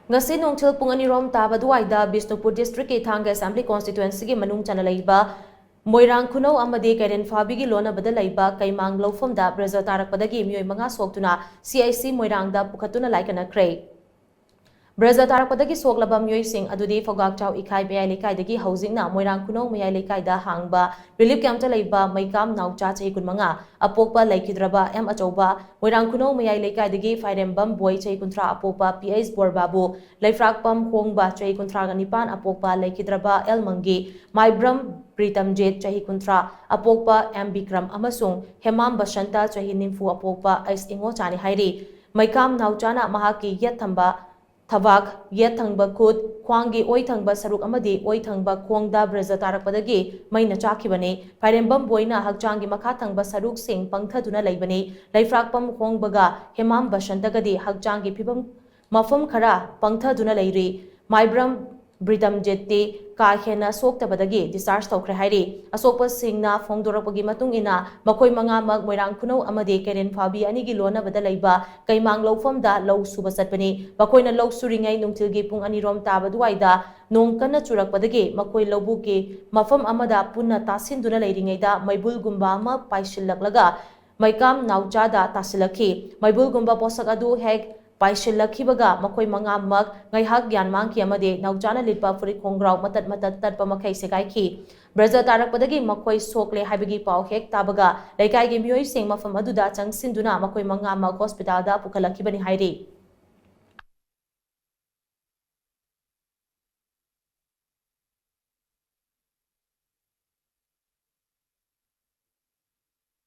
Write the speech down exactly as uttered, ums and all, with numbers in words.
ꯉꯁꯤ ꯅꯨꯡꯊꯤꯜ ꯄꯨꯡ ꯑꯅꯤꯔꯣꯝ ꯇꯥꯕ ꯑꯗꯨꯋꯥꯏꯗ ꯕꯤꯁꯅꯨꯄꯨꯔ ꯗꯤꯁꯇ꯭ꯔꯤꯛꯀꯤ ꯊꯥꯡꯒ ꯑꯦꯁꯦꯝꯕ꯭ꯂꯤ ꯀꯣꯟꯁꯇꯤꯇ꯭ꯋꯦꯟꯁꯤꯒꯤ ꯃꯅꯨꯡ ꯆꯟꯅ ꯂꯩꯕ ꯃꯣꯏꯔꯥꯡ ꯈꯨꯅꯧ ꯑꯃꯗꯤ ꯀꯩꯔꯦꯟ ꯐꯥꯕꯤꯒꯤ ꯂꯣꯟꯅꯕꯗ ꯂꯩꯕ ꯀꯩꯃꯥꯡ ꯂꯧꯐꯝꯗ ꯕ꯭ꯔꯦꯖꯔ ꯇꯥꯔꯛꯄꯗꯒꯤ ꯃꯤꯑꯣꯏ ꯃꯉꯥ ꯁꯣꯛꯇꯨꯅ ꯁꯤ ꯑꯥꯏ ꯁꯤ ꯃꯣꯏꯔꯥꯡꯗ ꯄꯨꯈꯠꯇꯨꯅ ꯂꯥꯏꯀꯠꯅꯈ꯭ꯔꯦ꯫ ꯕ꯭ꯔꯦꯖꯔ ꯇꯥꯔꯛꯄꯗꯒꯤ ꯁꯣꯛꯂꯕ ꯃꯤꯑꯣꯏꯁꯤꯡ ꯑꯗꯨꯗꯤ ꯐꯧꯒꯥꯛꯆꯥꯎ ꯏꯈꯥꯏ ꯃꯌꯥꯏ ꯂꯩꯀꯥꯏꯗꯒꯤ ꯍꯧꯖꯤꯛꯅ ꯃꯣꯏꯔꯥꯡ ꯈꯨꯅꯧ ꯃꯌꯥꯏ ꯂꯩꯀꯥꯏꯗ ꯍꯥꯡꯕ ꯔꯤꯂꯤꯐ ꯀꯦꯝꯞꯇ ꯂꯩꯕ ꯃꯩꯀꯥꯝ ꯅꯥꯎꯆꯥ ꯆꯍꯤ ꯀꯨꯟꯃꯉꯥ, ꯑꯄꯣꯛꯄ ꯂꯩꯈꯤꯗ꯭ꯔꯕ ꯑꯦꯝ ꯑꯆꯧꯕ, ꯃꯣꯏꯔꯥꯡ ꯈꯨꯅꯧ ꯃꯌꯥꯏ ꯂꯩꯀꯥꯏꯗꯒꯤ ꯐꯥꯏꯔꯦꯝꯕꯝ ꯕꯣꯏ ꯆꯍꯤ ꯀꯨꯟꯊ꯭ꯔꯥ, ꯑꯄꯣꯛꯄ ꯄꯤ ꯑꯩꯆ ꯕꯣꯔꯕꯥꯕꯨ, ꯂꯩꯐ꯭ꯔꯥꯛꯄꯝ ꯍꯣꯡꯕ ꯆꯍꯤ ꯀꯨꯟꯊ꯭ꯔꯥꯒ ꯅꯤꯄꯥꯟ, ꯑꯄꯣꯛꯄ ꯂꯩꯈꯤꯗ꯭ꯔꯕ ꯑꯦꯜ ꯃꯪꯒꯤ, ꯃꯥꯏꯕ꯭ꯔꯝ ꯄ꯭ꯔꯤꯇꯝꯖꯤꯠ ꯆꯍꯤ ꯀꯨꯟꯊ꯭ꯔꯥ, ꯑꯄꯣꯛꯄ ꯑꯦꯝ ꯕꯤꯀ꯭ꯔꯝ ꯑꯃꯁꯨꯡ ꯍꯦꯃꯥꯝ ꯕꯁꯟꯇ ꯆꯍꯤ ꯅꯤꯐꯨ, ꯑꯄꯣꯛꯄ ꯑꯩꯁ ꯏꯉꯣꯆꯥꯅꯤ ꯍꯥꯏꯔꯤ꯫ ꯃꯩꯀꯥꯝ ꯅꯥꯎꯆꯥꯅ ꯃꯍꯥꯛꯀꯤ ꯌꯦꯠ ꯊꯪꯕ ꯊꯕꯥꯛ, ꯌꯦꯠ ꯊꯪꯕ ꯈꯨꯠ, ꯈ꯭ꯋꯥꯡꯒꯤ ꯑꯣꯏ ꯊꯪꯕ ꯁꯔꯨꯛ ꯑꯃꯗꯤ ꯑꯣꯏ ꯊꯪꯕ ꯈꯣꯡꯗ ꯕ꯭ꯔꯦꯖꯔ ꯇꯥꯔꯛꯄꯗꯒꯤ ꯃꯩꯅ ꯆꯥꯛꯈꯤꯕꯅꯤ꯫ ꯐꯥꯏꯔꯦꯝꯕꯝ ꯕꯣꯏꯅ ꯍꯛꯆꯥꯡꯒꯤ ꯃꯈꯥ ꯊꯪꯕ ꯁꯔꯨꯛꯁꯤꯡ ꯄꯪꯊꯗꯨꯅ ꯂꯩꯕꯅꯤ꯫ ꯂꯩꯐ꯭ꯔꯥꯛꯄꯝ ꯍꯣꯡꯕꯒ ꯍꯦꯃꯥꯝ ꯕꯁꯟꯇꯒꯗꯤ ꯍꯛꯆꯥꯡꯒꯤ ꯐꯤꯕꯝ ꯃꯐꯝ ꯈꯔ ꯄꯪꯊꯗꯨꯅ ꯂꯩꯔꯤ꯫ ꯃꯥꯏꯕ꯭ꯔꯝ ꯕ꯭ꯔꯤꯇꯝꯖꯤꯠꯇꯤ ꯀꯥ ꯍꯦꯟꯅ ꯁꯣꯛꯇꯕꯗꯒꯤ ꯗꯤꯁꯆꯥꯔꯖ ꯇꯧꯈ꯭ꯔꯦ ꯍꯥꯏꯔꯤ꯫ ꯑꯁꯣꯛꯄꯁꯤꯡꯅ ꯐꯣꯡꯗꯣꯔꯛꯄꯒꯤ ꯃꯇꯨꯡ ꯏꯟꯅ ꯃꯈꯣꯏ ꯃꯉꯥꯃꯛ ꯃꯣꯏꯔꯥꯡ ꯈꯨꯅꯧ ꯑꯃꯗꯤ ꯀꯩꯔꯦꯟ ꯐꯥꯕꯤ ꯑꯅꯤꯒꯤ ꯂꯣꯟꯅꯕꯗ ꯂꯩꯕ ꯀꯩꯃꯥꯡ ꯂꯧꯐꯝꯗ ꯂꯧ ꯁꯨꯕ ꯆꯠꯄꯅꯤ꯫ ꯃꯈꯣꯏꯅ ꯂꯧ ꯁꯨꯔꯤꯉꯩ ꯅꯨꯡꯊꯤꯜꯒꯤ ꯄꯨꯡ ꯑꯅꯤꯔꯣꯝ ꯇꯥꯕ ꯑꯗꯨꯋꯥꯏꯗ ꯅꯣꯡ ꯀꯟꯅ ꯆꯨꯔꯛꯄꯗꯒꯤ ꯃꯈꯣꯏ ꯂꯧꯕꯨꯛꯀꯤ ꯃꯐꯝ ꯑꯃꯗ ꯄꯨꯟꯅ ꯇꯥꯁꯤꯟꯗꯨꯅ ꯂꯩꯔꯤꯉꯩꯗ ꯃꯩꯕꯨꯜꯒꯨꯝꯕ ꯑꯃ ꯄꯥꯏꯁꯤꯜꯂꯛꯂꯒ ꯃꯩꯀꯥꯝ ꯅꯥꯎꯆꯥꯗ ꯇꯥꯁꯤꯜꯂꯛꯈꯤ꯫ ꯃꯩꯕꯨꯜꯒꯨꯝꯕ ꯄꯣꯠꯁꯛ ꯑꯗꯨ ꯍꯦꯛ ꯄꯥꯏꯁꯤꯜꯂꯛꯈꯤꯕꯒ ꯃꯈꯣꯏ ꯃꯉꯥꯃꯛ ꯉꯥꯏꯍꯥꯛ ꯒ꯭ꯌꯥꯟ ꯃꯥꯡꯈꯤ ꯑꯃꯗꯤ ꯅꯥꯎꯆꯥꯅ ꯂꯤꯠꯄ ꯐꯨꯔꯤꯠ ꯈꯣꯡꯒ꯭ꯔꯥꯎ ꯃꯇꯠ ꯃꯇꯠ ꯇꯠꯄ ꯃꯈꯩ ꯁꯦꯒꯥꯏꯈꯤ꯫ ꯕ꯭ꯔꯦꯖꯔ ꯇꯥꯔꯛꯄꯗꯒꯤ ꯃꯈꯣꯏ ꯁꯣꯛꯂꯦ ꯍꯥꯏꯕꯒꯤ ꯄꯥꯎ ꯍꯦꯛ ꯇꯥꯕꯒ ꯂꯩꯀꯥꯏꯒꯤ ꯃꯤꯑꯣꯏꯁꯤꯡ ꯃꯐꯝ ꯑꯗꯨꯗ ꯆꯪꯁꯤꯟꯗꯨꯅ ꯃꯈꯣꯏ ꯃꯉꯥꯃꯛ ꯍꯣꯁꯄꯤꯇꯥꯜꯗ ꯄꯨꯈꯠꯂꯛꯈꯤꯕꯅꯤ ꯍꯥꯏꯔꯤ꯫